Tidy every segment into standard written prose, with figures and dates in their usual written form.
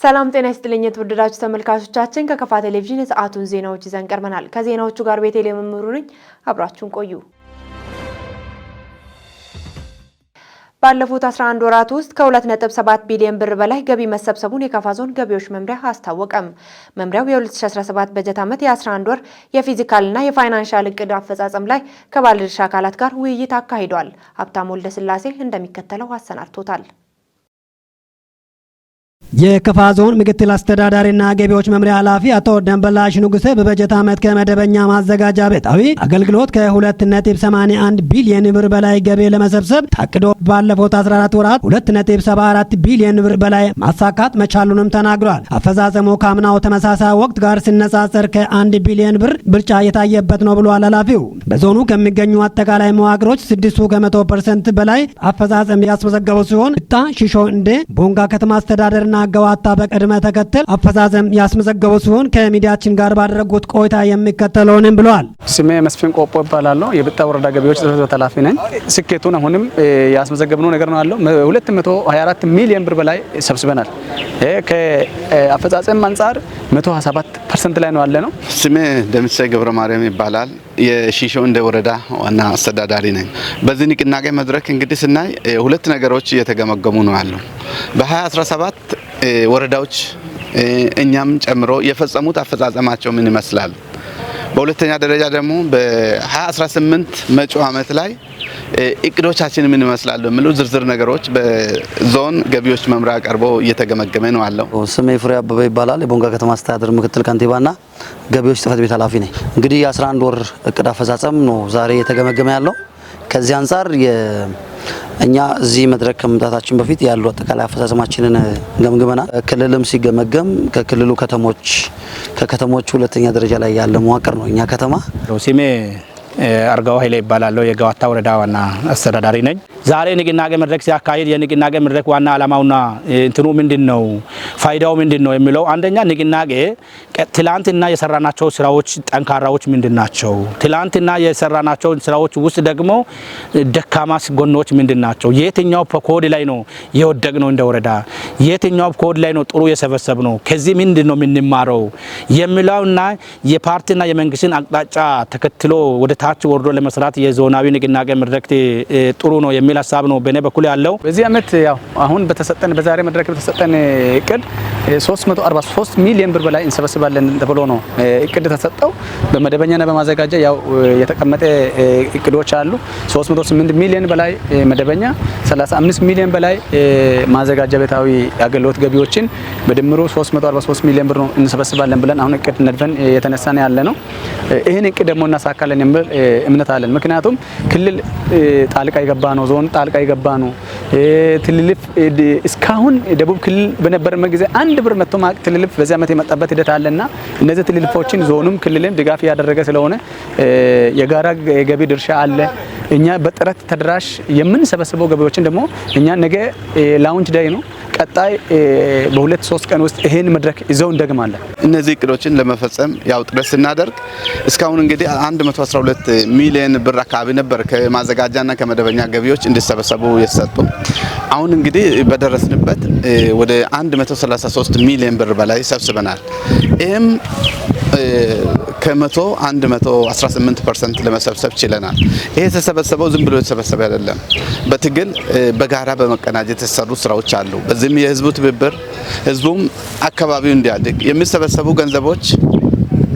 ሰላም ጤና ይስጥልኝ የተወደዳችሁ ተመልካቾቻችን፣ ከከፋ ቴሌቪዥን የሰዓቱን ዜናዎች ይዘን ቀርበናል። ከዜናዎቹ ጋር ቤተልሔም መምህሩ ነኝ። አብራችሁን ቆዩ። ባለፉት 11 ወራት ውስጥ ከ2.7 ቢሊዮን ብር በላይ ገቢ መሰብሰቡን የከፋ ዞን ገቢዎች መምሪያ አስታወቀም። መምሪያው የ2017 በጀት ዓመት የ11 ወር የፊዚካልና የፋይናንሻል እቅድ አፈጻጸም ላይ ከባለድርሻ አካላት ጋር ውይይት አካሂዷል። ሀብታሙ ወልደስላሴ እንደሚከተለው አሰናድቶታል። የከፋ ዞን ምክትል አስተዳዳሪና ገቢዎች መምሪያ ኃላፊ አቶ ደንበላሽ ንጉሴ በበጀት ዓመት ከመደበኛ ማዘጋጃ ቤታዊ አገልግሎት ከ2.81 ቢሊየን ብር በላይ ገቢ ለመሰብሰብ ታቅዶ ባለፉት 14 ወራት 2.74 ቢሊየን ብር በላይ ማሳካት መቻሉንም ተናግሯል። አፈጻጸሙ ከአምናው ተመሳሳይ ወቅት ጋር ሲነጻጸር ከ1 ቢሊየን ብር ብልጫ የታየበት ነው ብሏል ኃላፊው። በዞኑ ከሚገኙ አጠቃላይ መዋቅሮች 6% በላይ አፈጻጸም ያስመዘገቡ ሲሆን ብጣ፣ ሽሾ እንዴ፣ ቦንጋ ከተማ አስተዳደርና ገዋታ በቅደም ተከተል አፈጻጸም ያስመዘገቡ ሲሆን ከሚዲያችን ጋር ባደረጉት ቆይታ የሚከተለውንም ብለዋል። ስሜ መስፍን ቆጶ እባላለሁ። የብጣ ወረዳ ገቢዎች ጽሕፈት ቤት ኃላፊ ነኝ። ስኬቱን አሁንም ያስመዘገብነው ነገር ነው ያለው 224 ሚሊዮን ብር በላይ ሰብስበናል። ከአፈጻጸም አንጻር 127% ላይ ነው ያለ ነው። ስሜ ደምሴ ገብረ ማርያም ይባላል። የሺሾ እንደ ወረዳ ዋና አስተዳዳሪ ነኝ። በዚህ ንቅናቄ መድረክ እንግዲህ ስናይ ሁለት ነገሮች እየተገመገሙ ነው ያለው። በ2017 ወረዳዎች እኛም ጨምሮ የፈጸሙት አፈጻጸማቸው ምን ይመስላል? በሁለተኛ ደረጃ ደግሞ በ2018 መጪው ዓመት ላይ እቅዶቻችን ምን ይመስላሉ የሚሉ ዝርዝር ነገሮች በዞን ገቢዎች መምሪያ ቀርቦ እየተገመገመ ነው ያለው። ስሜ ፍሬ አበበ ይባላል። የቦንጋ ከተማ አስተዳደር ምክትል ከንቲባና ገቢዎች ጽሕፈት ቤት ኃላፊ ነኝ። እንግዲህ የ11 ወር እቅድ አፈጻጸም ነው ዛሬ እየተገመገመ ያለው። ከዚህ አንጻር እኛ እዚህ መድረክ ከመምጣታችን በፊት ያሉ አጠቃላይ አፈጻጸማችንን ገምግመናል። ክልልም ሲገመገም ከክልሉ ከተሞች ከከተሞች ሁለተኛ ደረጃ ላይ ያለ መዋቅር ነው እኛ ከተማ። ስሜ አርጋው ኃይሌ ይባላለሁ። የገዋታ ወረዳ ዋና አስተዳዳሪ ነኝ። ዛሬ ንቅናቄ መድረክ ሲያካሂድ የንቅናቄ መድረክ ዋና ዓላማውና እንትኑ ምንድን ነው፣ ፋይዳው ምንድን ነው የሚለው፣ አንደኛ ንቅናቄ ትላንትና የሰራናቸው ስራዎች ጠንካራዎች ምንድን ናቸው? ትላንትና የሰራናቸው ስራዎች ውስጥ ደግሞ ደካማ ጎኖች ምንድን ናቸው? የትኛው ኮድ ላይ ነው የወደቅነው እንደ ወረዳ? የትኛው ኮድ ላይ ነው ጥሩ የሰበሰብነው? ከዚህ ምንድን ነው የምንማረው የሚለውና የፓርቲና የመንግስትን አቅጣጫ ተከትሎ ወደ ታች ወርዶ ለመስራት የዞናዊ ንቅናቄ መድረክ ጥሩ ነው የሚል ሀሳብ ነው በእኔ በኩል ያለው። በዚህ ዓመት ያው አሁን በተሰጠን በዛሬ መድረክ በተሰጠን እቅድ 343 ሚሊዮን ብር በላይ እንሰበስባለን ተብሎ ነው እቅድ ተሰጠው። በመደበኛና በማዘጋጃ ያው የተቀመጠ እቅዶች አሉ። 308 ሚሊዮን በላይ መደበኛ፣ 35 ሚሊዮን በላይ ማዘጋጃ ቤታዊ አገልግሎት ገቢዎችን በድምሩ 343 ሚሊዮን ብር ነው እንሰበስባለን ብለን አሁን እቅድ ነድፈን የተነሳን ያለ ነው። ይህን እቅድ ደግሞ እናሳካለን የሚል እምነት አለን። ምክንያቱም ክልል ጣልቃ የገባ ነው፣ ዞን ጣልቃ የገባ ነው። ትልልፍ እስካሁን ደቡብ ክልል በነበረበት ጊዜ አንድ ብር መጥቶ ማቅ ትልልፍ በዚህ ዓመት የመጣበት ሂደት አለና እነዚህ ትልልፎችን ዞኑም ክልልም ድጋፍ እያደረገ ስለሆነ የጋራ የገቢ ድርሻ አለ። እኛ በጥረት ተደራሽ የምንሰበስበው ገቢዎችን ደግሞ እኛ ነገ launch day ነው። ቀጣይ በ2-3 ቀን ውስጥ ይሄን መድረክ ይዘው እንደግማለን። እነዚህ እቅዶችን ለመፈጸም ያው ጥረት ስናደርግ እስካሁን እንግዲህ 112 ሚሊዮን ብር አካባቢ ነበር ከማዘጋጃና ከመደበኛ ገቢዎች እንዲሰበሰቡ የተሰጡ። አሁን እንግዲህ በደረስንበት ወደ 133 ሚሊዮን ብር በላይ ሰብስበናል። ይህም ከመቶ 118% ለመሰብሰብ ችለናል። ይሄ የተሰበሰበው ዝም ብሎ የተሰበሰበ አይደለም። በትግል በጋራ በመቀናጀት የተሰሩ ስራዎች አሉ። በዚህም የህዝቡ ትብብር ህዝቡም አካባቢው እንዲያድግ የሚሰበሰቡ ገንዘቦች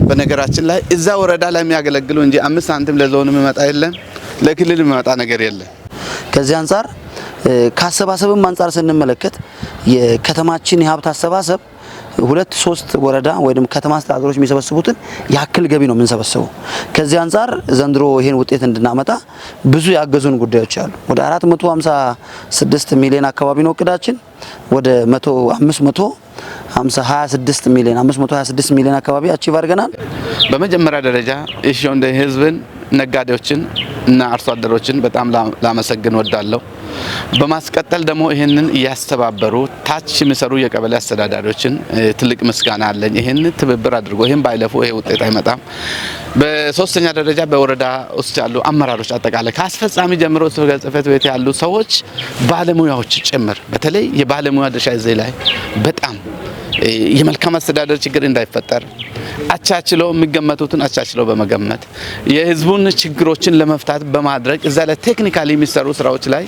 በነገራችን ላይ እዛ ወረዳ ላይ የሚያገለግሉ እንጂ 5 ሳንቲም ለዞኑ የሚመጣ የለም፣ ለክልል የሚመጣ ነገር የለም። ከዚህ አንጻር ከአሰባሰብም አንጻር ስንመለከት የከተማችን የሀብት አሰባሰብ ሁለት ሶስት ወረዳ ወይም ከተማ አስተዳደሮች የሚሰበስቡትን ያክል ገቢ ነው የምንሰበስበው። ከዚህ አንጻር ዘንድሮ ይሄን ውጤት እንድናመጣ ብዙ ያገዙን ጉዳዮች አሉ። ወደ 456 ሚሊዮን አካባቢ ነው እቅዳችን። ወደ 526 ሚሊዮን 526 ሚሊዮን አካባቢ achieve አድርገናል። በመጀመሪያ ደረጃ የሺሾ እንደ ህዝብን፣ ነጋዴዎችን እና አርሶ አደሮችን በጣም ላመሰግን ወዳለሁ። በማስቀጠል ደግሞ ይህንን እያስተባበሩ ታች የሚሰሩ የቀበሌ አስተዳዳሪዎችን ትልቅ ምስጋና አለኝ። ይህን ትብብር አድርጎ ይህን ባይለፉ ይሄ ውጤት አይመጣም። በሶስተኛ ደረጃ በወረዳ ውስጥ ያሉ አመራሮች አጠቃላይ ከአስፈጻሚ ጀምሮ እስከ ጽሕፈት ቤት ያሉ ሰዎች፣ ባለሙያዎች ጭምር፣ በተለይ የባለሙያ ድርሻ እዚህ ላይ በጣም የመልካም አስተዳደር ችግር እንዳይፈጠር አቻችለው የሚገመቱትን አቻችለው በመገመት የህዝቡን ችግሮችን ለመፍታት በማድረግ እዛ ላይ technically የሚሰሩ ስራዎች ላይ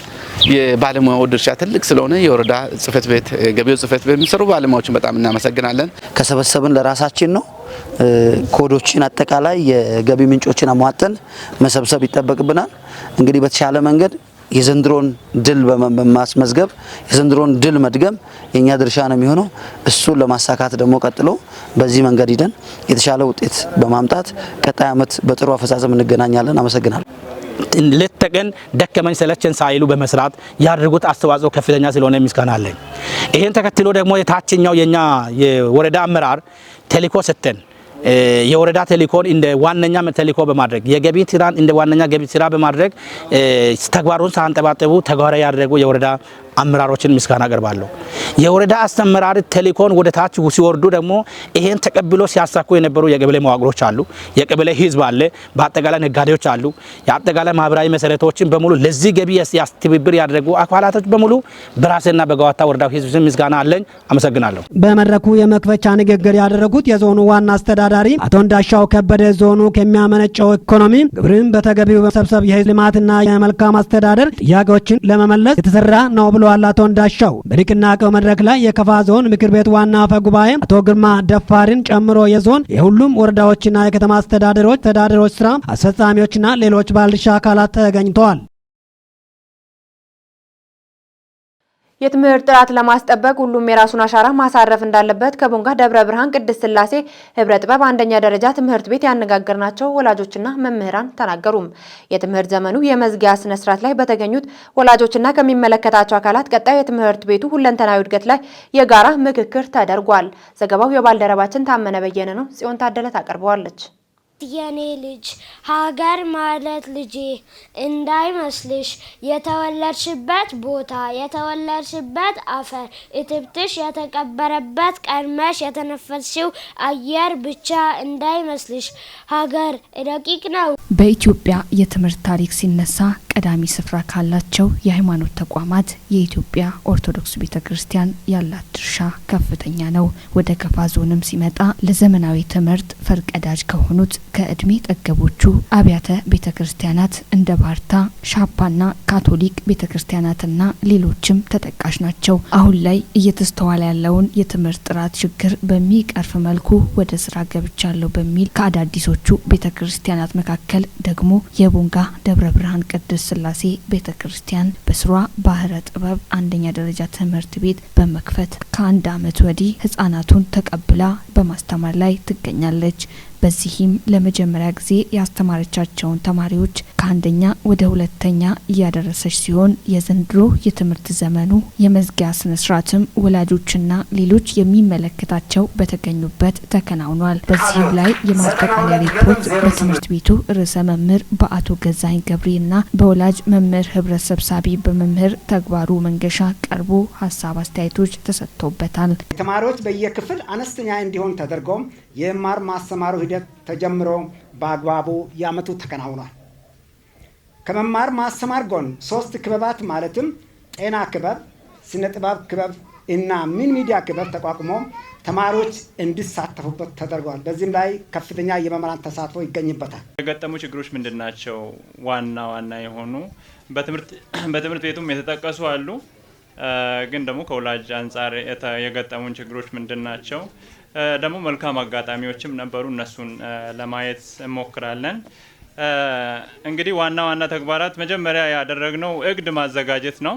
የባለሙያው ድርሻ ትልቅ ስለሆነ የወረዳ ጽህፈት ቤት ገቢዎች ጽህፈት ቤት የሚሰሩ ባለሙያዎችን በጣም እናመሰግናለን። ከሰበሰብን ለራሳችን ነው። ኮዶችን አጠቃላይ የገቢ ምንጮችን አሟጠን መሰብሰብ ይጠበቅብናል። እንግዲህ በተሻለ መንገድ የዘንድሮን ድል በማስመዝገብ የዘንድሮን ድል መድገም የኛ ድርሻ ነው የሚሆነው። እሱን ለማሳካት ደግሞ ቀጥሎ በዚህ መንገድ ሂደን የተሻለ ውጤት በማምጣት ቀጣይ አመት በጥሩ አፈጻጸም እንገናኛለን። አመሰግናለሁ። ሌት ተቀን ደከመኝ ሰለቸን ሳይሉ በመስራት ያደረጉት አስተዋጽኦ ከፍተኛ ስለሆነ ምስጋና አለኝ። ይሄን ተከትሎ ደግሞ የታችኛው የኛ የወረዳ አመራር ተልእኮ ሰጥተን የወረዳ ተልእኮን እንደ ዋነኛ ተልእኮ በማድረግ የገቢ ስራን እንደ ዋነኛ ገቢ ስራ በማድረግ ተግባሩን ሳያንጠባጥቡ ተግባራዊ ያደረጉ የወረዳ አመራሮችን ምስጋና አቀርባለሁ። የወረዳ አስተመራር ተልእኮን ወደ ታች ሲወርዱ ደግሞ ይሄን ተቀብሎ ሲያሳኩ የነበሩ የቀበሌ መዋቅሮች አሉ፣ የቀበሌ ህዝብ አለ፣ በአጠቃላይ ነጋዴዎች አሉ። የአጠቃላይ ማህበራዊ መሰረቶችን በሙሉ ለዚህ ገቢ ትብብር ያደረጉ አካላቶች በሙሉ በራሴና በገዋታ ወረዳው ህዝብ ስም ምስጋና አለኝ። አመሰግናለሁ። በመድረኩ የመክፈቻ ንግግር ያደረጉት የዞኑ ዋና አስተዳዳሪ አቶ እንዳሻው ከበደ ዞኑ ከሚያመነጨው ኢኮኖሚ ግብርን በተገቢው በመሰብሰብ የህዝብ ልማትና የመልካም አስተዳደር ጥያቄዎችን ለመመለስ የተሰራ ነው ብለዋል። አቶ እንዳሻው በንቅናቄው መድረክ ላይ የከፋ ዞን ምክር ቤት ዋና አፈ ጉባኤ አቶ ግርማ ደፋርን ጨምሮ የዞን የሁሉም ወረዳዎችና የከተማ አስተዳደሮች ስራ አስፈጻሚዎችና ሌሎች ባለድርሻ አካላት ተገኝተዋል። የትምህርት ጥራት ለማስጠበቅ ሁሉም የራሱን አሻራ ማሳረፍ እንዳለበት ከቦንጋ ደብረ ብርሃን ቅድስት ሥላሴ ህብረ ጥበብ አንደኛ ደረጃ ትምህርት ቤት ያነጋገርናቸው ወላጆችና መምህራን ተናገሩ። የትምህርት ዘመኑ የመዝጊያ ስነ ስርዓት ላይ በተገኙት ወላጆችና ከሚመለከታቸው አካላት ቀጣይ የትምህርት ቤቱ ሁለንተናዊ እድገት ላይ የጋራ ምክክር ተደርጓል። ዘገባው የባልደረባችን ታመነ በየነ ነው። ጽዮን ታደለ ታቀርበዋለች። የኔ ልጅ ሀገር ማለት ልጄ እንዳይመስልሽ የተወለድሽበት ቦታ የተወለድሽበት አፈር እትብትሽ የተቀበረበት ቀድመሽ የተነፈስሽው አየር ብቻ እንዳይመስልሽ። ሀገር ረቂቅ ነው። በኢትዮጵያ የትምህርት ታሪክ ሲነሳ ቀዳሚ ስፍራ ካላቸው የሃይማኖት ተቋማት የኢትዮጵያ ኦርቶዶክስ ቤተ ክርስቲያን ያላት ድርሻ ከፍተኛ ነው። ወደ ከፋ ዞንም ሲመጣ ለዘመናዊ ትምህርት ፈርቀዳጅ ከሆኑት ከእድሜ ጠገቦቹ አብያተ ቤተ ክርስቲያናት እንደ ባርታ፣ ሻፓና ካቶሊክ ቤተ ክርስቲያናትና ሌሎችም ተጠቃሽ ናቸው። አሁን ላይ እየተስተዋለ ያለውን የትምህርት ጥራት ችግር በሚቀርፍ መልኩ ወደ ስራ ገብቻለሁ በሚል ከአዳዲሶቹ ቤተ ክርስቲያናት መካከል ደግሞ የቦንጋ ደብረ ብርሃን ቅድስት ሥላሴ ቤተ ክርስቲያን በስሯ ባህረ ጥበብ አንደኛ ደረጃ ትምህርት ቤት በመክፈት ከአንድ ዓመት ወዲህ ህጻናቱን ተቀብላ በማስተማር ላይ ትገኛለች። በዚህም ለመጀመሪያ ጊዜ ያስተማረቻቸውን ተማሪዎች ከአንደኛ ወደ ሁለተኛ እያደረሰች ሲሆን የዘንድሮ የትምህርት ዘመኑ የመዝጊያ ስነ ስርዓትም ወላጆችና ሌሎች የሚመለከታቸው በተገኙበት ተከናውኗል። በዚህም ላይ የማጠቃለያ ሪፖርት በትምህርት ቤቱ ርዕሰ መምህር በአቶ ገዛኝ ገብሬና በወላጅ መምህር ህብረት ሰብሳቢ በመምህር ተግባሩ መንገሻ ቀርቦ ሀሳብ አስተያየቶች ተሰጥቶበታል። ተማሪዎች በየክፍል አነስተኛ እንዲሆን ተደርጎ የመማር ማስተማሩ ሂደት ተጀምሮ በአግባቡ ያመቱ ተከናውኗል። ከመማር ማስተማር ጎን 3 ክበባት ማለትም ጤና ክበብ፣ ስነ ጥበብ ክበብ እና ምን ሚዲያ ክበብ ተቋቁሞ ተማሪዎች እንዲሳተፉበት ተደርጓል። በዚህም ላይ ከፍተኛ የመምህራን ተሳትፎ ይገኝበታል። የገጠሙ ችግሮች ምንድናቸው? ዋና ዋና የሆኑ በትምህርት ቤቱም የተጠቀሱ አሉ። ግን ደግሞ ከወላጅ አንጻር የገጠሙን ችግሮች ምንድናቸው? ደግሞ መልካም አጋጣሚዎችም ነበሩ፣ እነሱን ለማየት እንሞክራለን። እንግዲህ ዋና ዋና ተግባራት መጀመሪያ ያደረግነው እቅድ ማዘጋጀት ነው።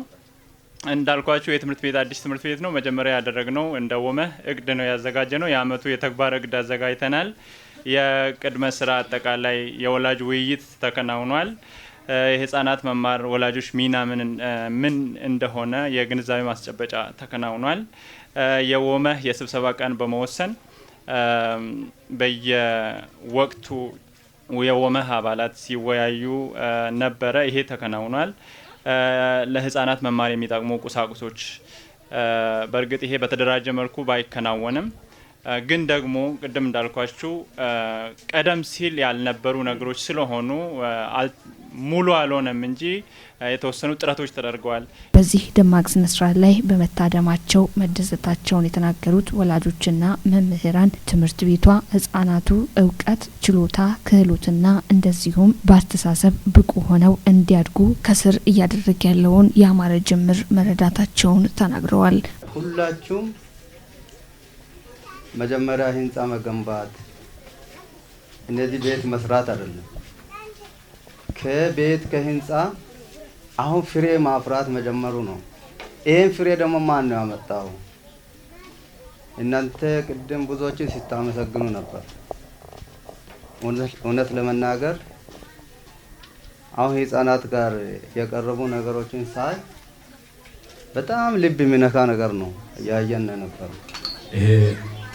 እንዳልኳችሁ የትምህርት ቤት አዲስ ትምህርት ቤት ነው። መጀመሪያ ያደረግነው እንደ ወመህ እቅድ ነው ያዘጋጀነው። የአመቱ የተግባር እቅድ አዘጋጅተናል። የቅድመ ስራ አጠቃላይ የወላጅ ውይይት ተከናውኗል። የህፃናት መማር ወላጆች ሚና ምን እንደሆነ የግንዛቤ ማስጨበጫ ተከናውኗል። የወመህ የስብሰባ ቀን በመወሰን በየወቅቱ የወመህ አባላት ሲወያዩ ነበረ። ይሄ ተከናውኗል። ለህፃናት መማር የሚጠቅሙ ቁሳቁሶች በእርግጥ ይሄ በተደራጀ መልኩ ባይከናወንም ግን ደግሞ ቅድም እንዳልኳችሁ ቀደም ሲል ያልነበሩ ነገሮች ስለሆኑ ሙሉ አልሆነም እንጂ የተወሰኑ ጥረቶች ተደርገዋል። በዚህ ደማቅ ስነ ስርዓት ላይ በመታደማቸው መደሰታቸውን የተናገሩት ወላጆችና መምህራን ትምህርት ቤቷ ህጻናቱ እውቀት፣ ችሎታ፣ ክህሎትና እንደዚሁም በአስተሳሰብ ብቁ ሆነው እንዲያድጉ ከስር እያደረገ ያለውን ያማረ ጅምር መረዳታቸውን ተናግረዋል። ሁላችሁም መጀመሪያ ህንፃ መገንባት፣ እነዚህ ቤት መስራት አይደለም። ከቤት ከህንፃ አሁን ፍሬ ማፍራት መጀመሩ ነው። ይህን ፍሬ ደግሞ ማን ነው ያመጣው? እናንተ ቅድም ብዙዎችን ስታመሰግኑ ነበር። እውነት ለመናገር አሁን ህፃናት ጋር የቀረቡ ነገሮችን ሳይ በጣም ልብ የሚነካ ነገር ነው እያየን ነበር። ይሄ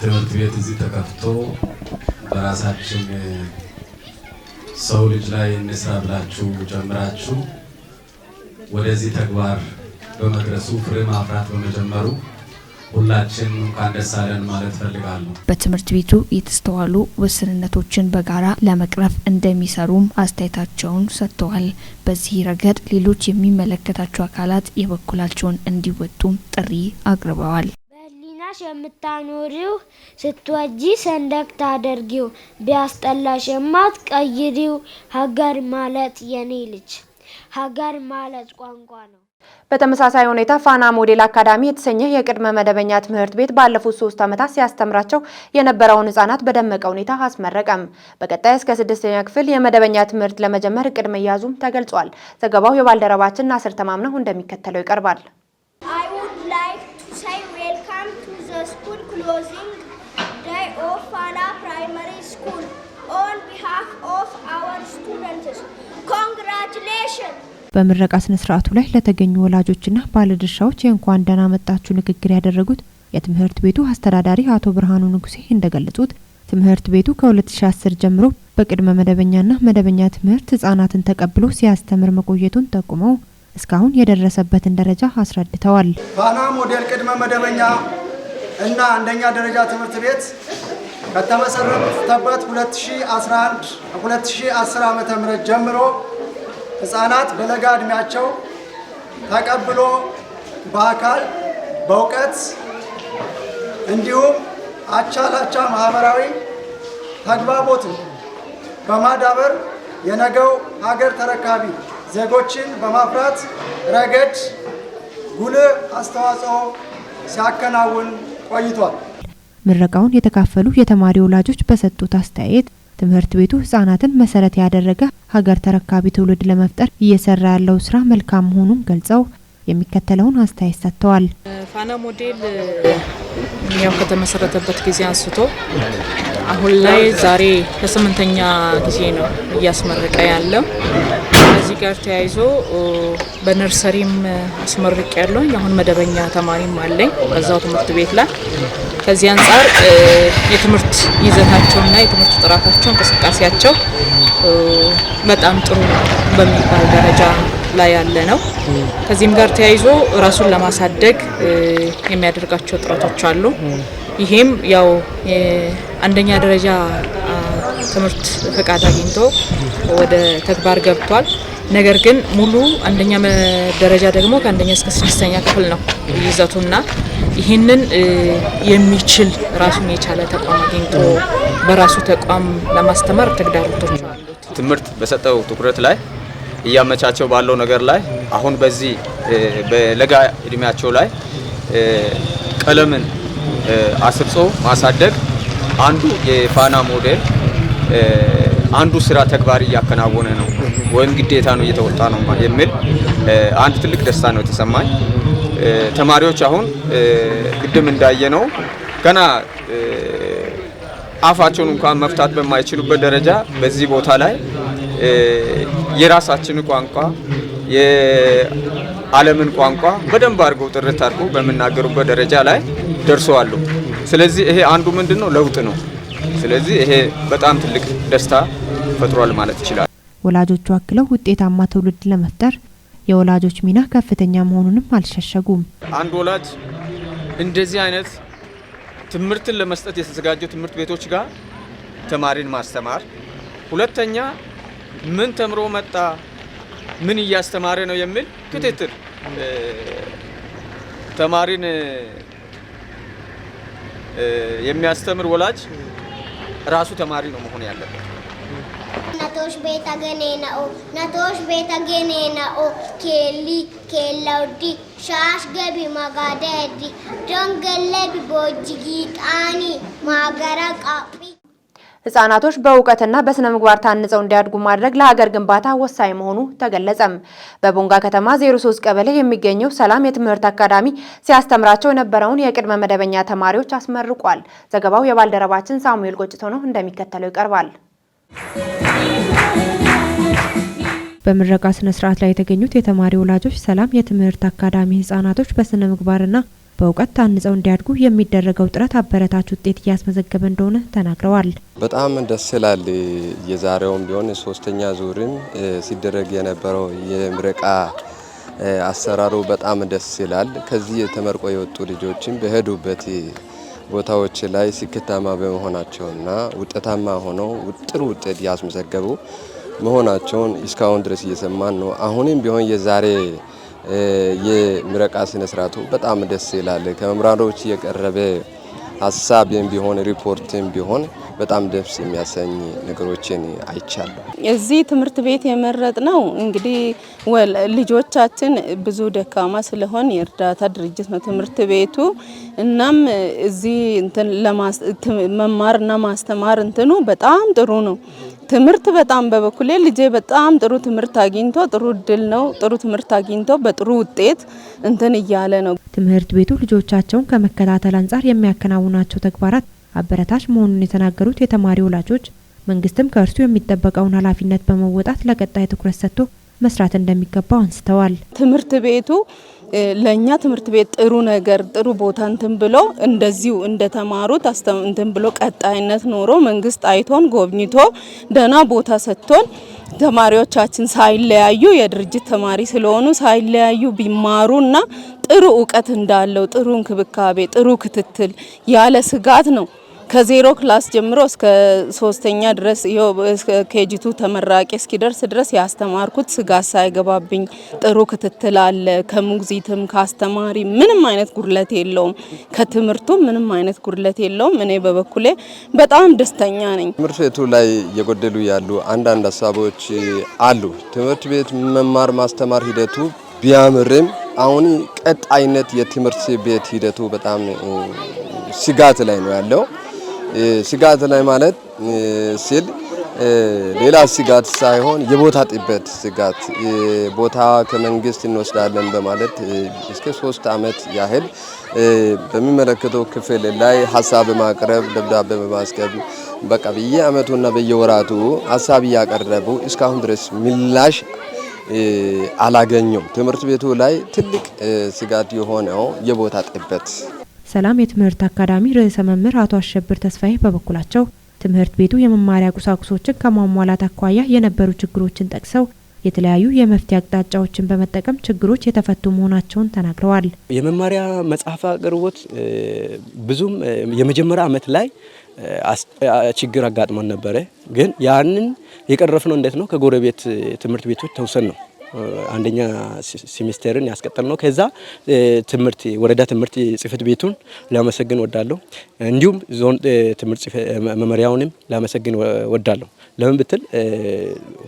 ትምህርት ቤት እዚህ ተከፍቶ በራሳችን ሰው ልጅ ላይ እንስራ ብላችሁ ጀምራችሁ ወደዚህ ተግባር በመድረሱ ፍሬ ማፍራት በመጀመሩ ሁላችን እንኳን ደስ አለን ማለት ፈልጋለሁ። በትምህርት ቤቱ የተስተዋሉ ውስንነቶችን በጋራ ለመቅረፍ እንደሚሰሩም አስተያየታቸውን ሰጥተዋል። በዚህ ረገድ ሌሎች የሚመለከታቸው አካላት የበኩላቸውን እንዲወጡም ጥሪ አቅርበዋል። በህሊናሽ የምታኖሪው፣ ስትወጂ ሰንደቅ ታደርጊው፣ ቢያስጠላሽ የማትቀይሪው፣ ሀገር ማለት የኔ ልጅ፣ ሀገር ማለት ቋንቋ ነው። በተመሳሳይ ሁኔታ ፋና ሞዴል አካዳሚ የተሰኘ የቅድመ መደበኛ ትምህርት ቤት ባለፉት 3 ዓመታት ሲያስተምራቸው የነበረውን ህጻናት በደመቀ ሁኔታ አስመረቀም። በቀጣይ እስከ ስድስተኛ ክፍል የመደበኛ ትምህርት ለመጀመር እቅድ መያዙም ተገልጿል። ዘገባው የባልደረባችን ናስር ተማምነው እንደሚከተለው ይቀርባል። I would like to say welcome to the school closing day of Fana Primary School on behalf of our students. Congratulations! በምረቃ ስነ ስርዓቱ ላይ ለተገኙ ወላጆችና ባለድርሻዎች የእንኳን ደህና መጣችሁ ንግግር ያደረጉት የትምህርት ቤቱ አስተዳዳሪ አቶ ብርሃኑ ንጉሴ እንደገለጹት ትምህርት ቤቱ ከ2010 ጀምሮ በቅድመ መደበኛና መደበኛ ትምህርት ህጻናትን ተቀብሎ ሲያስተምር መቆየቱን ጠቁመው እስካሁን የደረሰበትን ደረጃ አስረድተዋል። ፋና ሞዴል ቅድመ መደበኛ እና አንደኛ ደረጃ ትምህርት ቤት ከተመሰረተበት 2011 2010 ዓ.ም ጀምሮ ህጻናት በለጋ ዕድሜያቸው ተቀብሎ በአካል፣ በእውቀት እንዲሁም አቻ ላቻ ማህበራዊ ተግባቦትን በማዳበር የነገው ሀገር ተረካቢ ዜጎችን በማፍራት ረገድ ጉልህ አስተዋጽኦ ሲያከናውን ቆይቷል። ምረቃውን የተካፈሉ የተማሪ ወላጆች በሰጡት አስተያየት ትምህርት ቤቱ ህጻናትን መሰረት ያደረገ ሀገር ተረካቢ ትውልድ ለመፍጠር እየሰራ ያለው ስራ መልካም መሆኑን ገልጸው የሚከተለውን አስተያየት ሰጥተዋል። ፋና ሞዴል ያው ከተመሰረተበት ጊዜ አንስቶ አሁን ላይ ዛሬ ለስምንተኛ ጊዜ ነው እያስመረቀ ያለው። ከዚህ ጋር ተያይዞ በ nursery ም አስመርቄያለሁ። አሁን መደበኛ ተማሪም አለኝ በዛው ትምህርት ቤት ላይ። ከዚህ አንጻር የትምህርት ይዘታቸውና የትምህርት ጥራታቸው፣ እንቅስቃሴያቸው በጣም ጥሩ በሚባል ደረጃ ላይ ያለ ነው። ከዚህም ጋር ተያይዞ ራሱን ለማሳደግ የሚያደርጋቸው ጥረቶች አሉ። ይሄም ያው አንደኛ ደረጃ ትምህርት ፈቃድ አግኝቶ ወደ ተግባር ገብቷል። ነገር ግን ሙሉ አንደኛ ደረጃ ደግሞ ከአንደኛ እስከ ስድስተኛ ክፍል ነው ይዘቱና ይህንን የሚችል ራሱን የቻለ ተቋም አግኝቶ በራሱ ተቋም ለማስተማር ተግዳሮቶች አሉት። ትምህርት በሰጠው ትኩረት ላይ፣ እያመቻቸው ባለው ነገር ላይ፣ አሁን በዚህ በለጋ እድሜያቸው ላይ ቀለምን አስርጾ ማሳደግ አንዱ የፋና ሞዴል አንዱ ስራ ተግባር እያከናወነ ነው ወይም ግዴታ ነው እየተወጣ ነው የሚል አንድ ትልቅ ደስታ ነው የተሰማኝ። ተማሪዎች አሁን ቅድም እንዳየነው ገና አፋቸውን እንኳን መፍታት በማይችሉበት ደረጃ በዚህ ቦታ ላይ የራሳችንን ቋንቋ፣ የዓለምን ቋንቋ በደንብ አድርገው ጥርት አድርገው በሚናገሩበት ደረጃ ላይ ደርሰዋል። ስለዚህ ይሄ አንዱ ምንድን ነው፣ ለውጥ ነው። ስለዚህ ይሄ በጣም ትልቅ ደስታ ፈጥሯል ማለት ይችላል። ወላጆቹ አክለው ውጤታማ ትውልድ ለመፍጠር የወላጆች ሚና ከፍተኛ መሆኑንም አልሸሸጉም። አንድ ወላጅ እንደዚህ አይነት ትምህርትን ለመስጠት የተዘጋጁ ትምህርት ቤቶች ጋር ተማሪን ማስተማር፣ ሁለተኛ ምን ተምሮ መጣ፣ ምን እያስተማረ ነው የሚል ክትትል፣ ተማሪን የሚያስተምር ወላጅ ራሱ ተማሪ ነው መሆን ያለበት። ናቶሽ ቤታገኔናኦ ናቶሽ ቤታገኔናኦ ኬሊ ኬላውዲ ሻሽ ገቢ ማጋደዲ ዶንገለቢ ቦጅጊጣኒ ማገራ ቃጲ። ህጻናቶች በእውቀትና በስነ ምግባር ታንጸው እንዲያድጉ ማድረግ ለሀገር ግንባታ ወሳኝ መሆኑ ተገለጸም። በቦንጋ ከተማ 03 ቀበሌ የሚገኘው ሰላም የትምህርት አካዳሚ ሲያስተምራቸው የነበረውን የቅድመ መደበኛ ተማሪዎች አስመርቋል። ዘገባው የባልደረባችን ሳሙኤል ቆጭቶ ነው፣ እንደሚከተለው ይቀርባል። በምረቃ ስነ ስርዓት ላይ የተገኙት የተማሪ ወላጆች ሰላም የትምህርት አካዳሚ ህጻናቶች በስነ ምግባርና በእውቀት ታንጸው እንዲያድጉ የሚደረገው ጥረት አበረታች ውጤት እያስመዘገበ እንደሆነ ተናግረዋል። በጣም ደስ ይላል። የዛሬውም ቢሆን ሶስተኛ ዙርም ሲደረግ የነበረው የምረቃ አሰራሩ በጣም ደስ ይላል። ከዚህ ተመርቆ የወጡ ልጆችም በሄዱበት ቦታዎች ላይ ስኬታማ በመሆናቸውና ውጤታማ ሆነው ጥሩ ውጤት ያስመዘገቡ መሆናቸውን እስካሁን ድረስ እየሰማን ነው። አሁንም ቢሆን የዛሬ የምረቃ ስነ ስርዓቱ በጣም ደስ ይላል። ከመምህራኖች የቀረበ ሀሳብም ቢሆን ሪፖርትም ቢሆን በጣም ደስ የሚያሰኝ ነገሮችን አይቻለሁ። እዚህ ትምህርት ቤት የመረጥ ነው እንግዲህ ልጆቻችን ብዙ ደካማ ስለሆን የእርዳታ ድርጅት ነው ትምህርት ቤቱ። እናም እዚህ እንትን መማርና ማስተማር እንትኑ በጣም ጥሩ ነው። ትምህርት በጣም በበኩሌ ልጄ በጣም ጥሩ ትምህርት አግኝቶ ጥሩ እድል ነው፣ ጥሩ ትምህርት አግኝቶ በጥሩ ውጤት እንትን እያለ ነው። ትምህርት ቤቱ ልጆቻቸውን ከመከታተል አንጻር የሚያከናውናቸው ተግባራት አበረታች መሆኑን የተናገሩት የተማሪ ወላጆች መንግስትም ከእርሱ የሚጠበቀውን ኃላፊነት በመወጣት ለቀጣይ ትኩረት ሰጥቶ መስራት እንደሚገባው አንስተዋል። ትምህርት ቤቱ ለኛ ትምህርት ቤት ጥሩ ነገር ጥሩ ቦታ እንትን ብሎ እንደዚሁ እንደተማሩት እንትን ብሎ ቀጣይነት ኖሮ መንግስት አይቶን ጎብኝቶ ደህና ቦታ ሰጥቶን ተማሪዎቻችን ሳይለያዩ የድርጅት ተማሪ ስለሆኑ ሳይለያዩ ቢማሩና ጥሩ እውቀት እንዳለው ጥሩ እንክብካቤ ጥሩ ክትትል ያለ ስጋት ነው። ከዜሮ class ጀምሮ እስከ ሶስተኛ ድረስ እስከ KG2 ተመራቂ እስኪደርስ ድረስ ያስተማርኩት ስጋት ሳይገባብኝ ጥሩ ክትትል አለ። ከሞግዚትም ከአስተማሪ ምንም አይነት ጉድለት የለውም። ከትምህርቱ ምንም አይነት ጉድለት የለውም። እኔ በበኩሌ በጣም ደስተኛ ነኝ። ትምህርት ቤቱ ላይ እየጎደሉ ያሉ አንዳንድ ሀሳቦች አሉ። ትምህርት ቤት መማር ማስተማር ሂደቱ ቢያምርም አሁን ቀጣይነት የትምህርት ቤት ሂደቱ በጣም ስጋት ላይ ነው ያለው። ስጋት ላይ ማለት ሲል ሌላ ስጋት ሳይሆን የቦታ ጥበት ስጋት፣ ቦታ ከመንግስት እንወስዳለን በማለት እስከ 3 ዓመት ያህል በሚመለከተው ክፍል ላይ ሀሳብ በማቅረብ ደብዳቤ በማስገብ በቃ በየአመቱና በየወራቱ ሀሳብ እያቀረቡ እስካሁን ድረስ ምላሽ አላገኘም። ትምህርት ቤቱ ላይ ትልቅ ስጋት የሆነው የቦታ ጥበት። ሰላም የትምህርት አካዳሚ ርዕሰ መምህር አቶ አሸብር ተስፋዬ በበኩላቸው ትምህርት ቤቱ የመማሪያ ቁሳቁሶችን ከማሟላት አኳያ የነበሩ ችግሮችን ጠቅሰው የተለያዩ የመፍትሄ አቅጣጫዎችን በመጠቀም ችግሮች የተፈቱ መሆናቸውን ተናግረዋል። የመማሪያ መጽሐፍ አቅርቦት ብዙም የመጀመሪያ አመት ላይ ችግር አጋጥሞን ነበረ። ግን ያንን የቀረፍነው እንዴት ነው? ከጎረቤት ትምህርት ቤቶች ተውሰን ነው አንደኛ ሴሚስተርን ያስቀጠልነው። ከዛ ትምህርት ወረዳ ትምህርት ጽህፈት ቤቱን ላመሰግን ወዳለሁ። እንዲሁም ዞን ትምህርት መመሪያውንም ላመሰግን ወዳለሁ። ለምን ብትል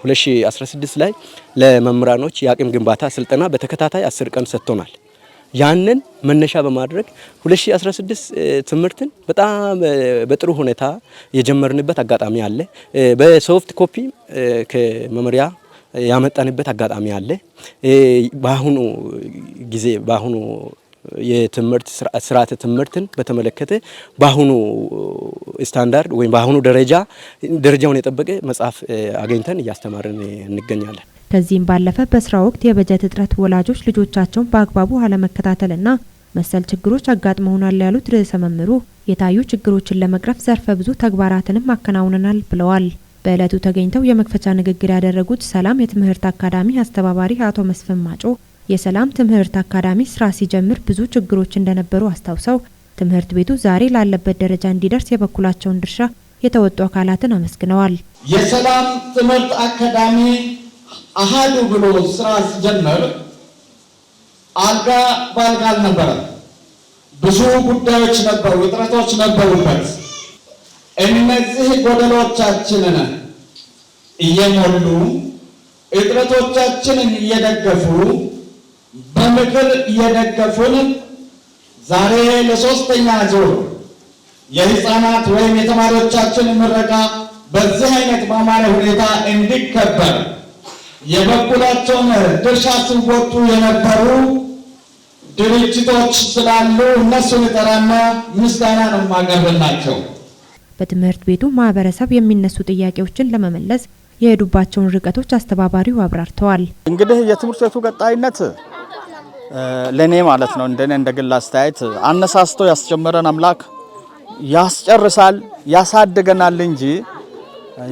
2016 ላይ ለመምህራኖች የአቅም ግንባታ ስልጠና በተከታታይ 10 ቀን ሰጥቶናል። ያንን መነሻ በማድረግ 2016 ትምህርትን በጣም በጥሩ ሁኔታ የጀመርንበት አጋጣሚ አለ። በ soft copy ከመመሪያ ያመጣንበት አጋጣሚ አለ። በአሁኑ ጊዜ በአሁኑ የትምህርት ስርዓተ ትምህርትን በተመለከተ በአሁኑ ስታንዳርድ ወይም በአሁኑ ደረጃውን የጠበቀ መጽሐፍ አገኝተን እያስተማርን እንገኛለን። ከዚህም ባለፈ በስራ ወቅት የበጀት እጥረት ወላጆች ልጆቻቸውን በአግባቡ አለመከታተልና መሰል ችግሮች አጋጥመውናል ያሉት ርዕሰ መምህሩ የታዩ ችግሮችን ለመቅረፍ ዘርፈ ብዙ ተግባራትንም አከናውነናል ብለዋል። በዕለቱ ተገኝተው የመክፈቻ ንግግር ያደረጉት ሰላም የትምህርት አካዳሚ አስተባባሪ አቶ መስፍን ማጮ የሰላም ትምህርት አካዳሚ ስራ ሲጀምር ብዙ ችግሮች እንደነበሩ አስታውሰው ትምህርት ቤቱ ዛሬ ላለበት ደረጃ እንዲደርስ የበኩላቸውን ድርሻ የተወጡ አካላትን አመስግነዋል። የሰላም ትምህርት አካዳሚ አሃዱ ብሎ ስራ ሲጀምር አልጋ ባልጋ አልነበረም። ብዙ ጉዳዮች ነበሩ፣ ውጥረቶች ነበሩበት። እነዚህ ጎደሎቻችንን እየሞሉ፣ እጥረቶቻችንን እየደገፉ፣ በምክር እየደገፉን ዛሬ ለሶስተኛ ዙር የህፃናት ወይም የተማሪዎቻችን ምረቃ በዚህ አይነት ባማረ ሁኔታ እንዲከበር የበኩላቸውን ድርሻ ሲወጡ የነበሩ ድርጅቶች ስላሉ እነሱን እጠራና ምስጋና ነው የማቀርብላቸው። በትምህርት ቤቱ ማህበረሰብ የሚነሱ ጥያቄዎችን ለመመለስ የሄዱባቸውን ርቀቶች አስተባባሪው አብራርተዋል። እንግዲህ የትምህርት ቤቱ ቀጣይነት ለኔ ማለት ነው፣ እንደኔ እንደ ግል አስተያየት አነሳስቶ ያስጀመረን አምላክ ያስጨርሳል፣ ያሳድገናል እንጂ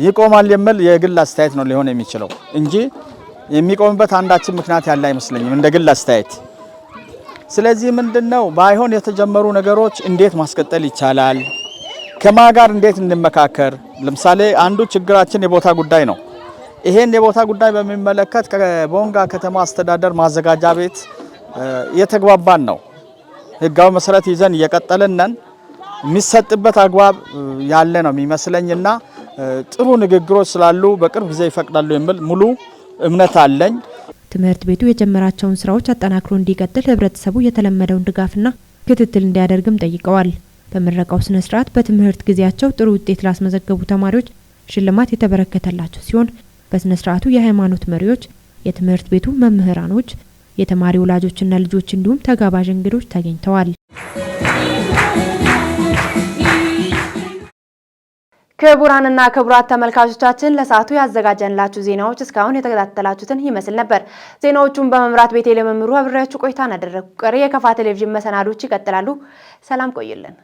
ይቆማል የሚል የግል አስተያየት ነው ሊሆን የሚችለው እንጂ የሚቆምበት አንዳችን ምክንያት ያለ አይመስለኝም እንደ ግል አስተያየት። ስለዚህ ምንድነው ባይሆን የተጀመሩ ነገሮች እንዴት ማስቀጠል ይቻላል? ከማ ጋር እንዴት እንመካከር? ለምሳሌ አንዱ ችግራችን የቦታ ጉዳይ ነው። ይሄን የቦታ ጉዳይ በሚመለከት ከቦንጋ ከተማ አስተዳደር ማዘጋጃ ቤት የተግባባን ነው። ህጋዊ መሰረት ይዘን እየቀጠልን ነን። የሚሰጥበት አግባብ ያለ ነው የሚመስለኝና ጥሩ ንግግሮች ስላሉ በቅርብ ጊዜ ይፈቅዳሉ የሚል ሙሉ እምነት አለኝ። ትምህርት ቤቱ የጀመራቸውን ስራዎች አጠናክሮ እንዲቀጥል ህብረተሰቡ የተለመደውን ድጋፍና ክትትል እንዲያደርግም ጠይቀዋል። በምረቃው ስነ ስርዓት በትምህርት ጊዜያቸው ጥሩ ውጤት ላስመዘገቡ ተማሪዎች ሽልማት የተበረከተላቸው ሲሆን በስነ ስርዓቱ የሃይማኖት መሪዎች፣ የትምህርት ቤቱ መምህራኖች፣ የተማሪ ወላጆችና ልጆች እንዲሁም ተጋባዥ እንግዶች ተገኝተዋል። ክቡራንና ክቡራት ተመልካቾቻችን፣ ለሰዓቱ ያዘጋጀንላችሁ ዜናዎች እስካሁን የተከታተላችሁትን ይመስል ነበር። ዜናዎቹን በመምራት ቤቴ ለመምሩ አብሬያችሁ ቆይታን አደረግኩ። ቀሪ የከፋ ቴሌቪዥን መሰናዶች ይቀጥላሉ። ሰላም ቆዩልን።